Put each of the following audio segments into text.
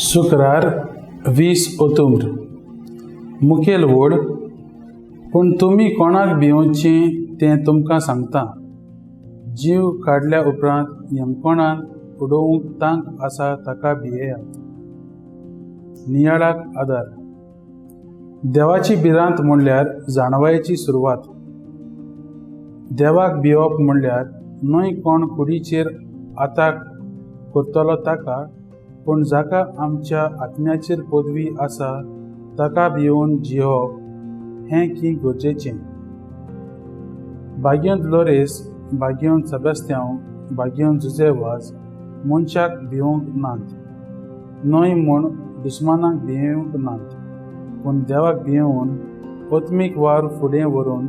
शुक्रार 20 ओतूम्र. मुखेल व्हड. पूण तुमी कोणाक भिवचें तें तुमकां सांगता. जीव काडल्या उपरांत यमकोणांत उडोवंक तांक आसा ताका भियेयात. नियाळाक आदार. देवाची भिरांत म्हणल्यार जाणवायेची सुरवात. देवाक भिवप म्हणल्यार न्हय कोण कुडीचेर आताक करतलो ताका, पूण जाका आमच्या आत्म्याचेर पदवी आसा ताका भिवन जियोवप हें की गरजेचें. भाग्योंत लोरेस, भाग्योंत सेबास्त्यांव, भाग्योंत जुजे वाज मनशाक भिवंक नात, न्हय म्हूण दुस्मानाक भिवंक नात, पूण देवाक भिवन आत्मीक वावर फुडें व्हरून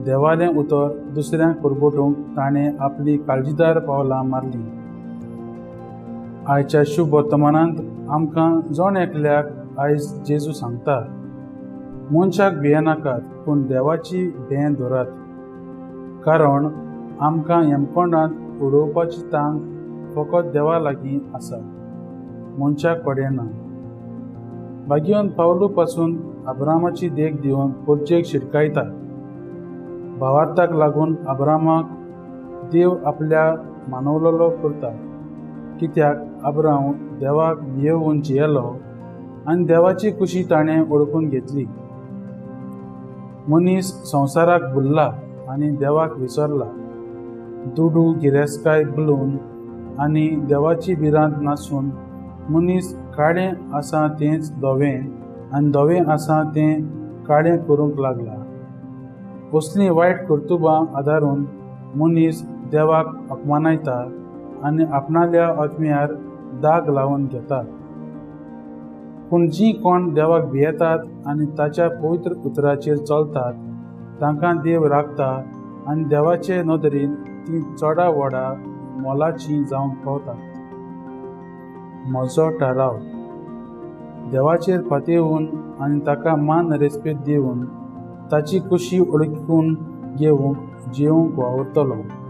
देवालें उतर दुसऱ्यांक परगटूंक ताणें आपली काळजीदार पावलां मारलीं. आयच्या शुभ वर्तमानांत आमकां जण एकल्याक आयज जेजू सांगता, मनशाक भियेनाकात पूण देवाची भें धरात, कारण आमकां यमकोंडांत उडोवपाची तांक फकत देवा लागीं आसा, मनशा कडेन ना. भाग्यवंत पावलू पासून अब्रामाची देख दिवन परजेक शिटकायता. भावार्थाक लागून अब्रामाक देव आपल्या मानवलोलो करता, कित्याक अब्राम देवाक भियेवन जियेलो आनी देवाची खुशी ताणें ओळखून घेतली. मनीस संवसाराक भुल्ला आनी देवाक विसरला. दुडू गिरेस्तकाय भुलून आनी देवाची भिरांत नासून मनीस काळें आसा तेंच धवें आनी धवें आसा तें काळें करूंक लागला. असलीं वायट कर्तुबां आदारून मनीस देवाक अपमानायता आनी आपणाल्या आत्म्यार दाग लावन घेता. पूण जीं कोण देवाक भियेतात आनी ताच्या पवित्र उतराचेर चलतात तांकां देव राखता आनी देवाचे नदरेन तीं चडा व्हडा मोलाचीं जावंक पावतात. म्हजो थाराव. देवाचेर पातयेवन आनी ताका मान रेस्पेद दिवन ताची खुशी ओळखून घेवंक जिवंक वावुरतलो.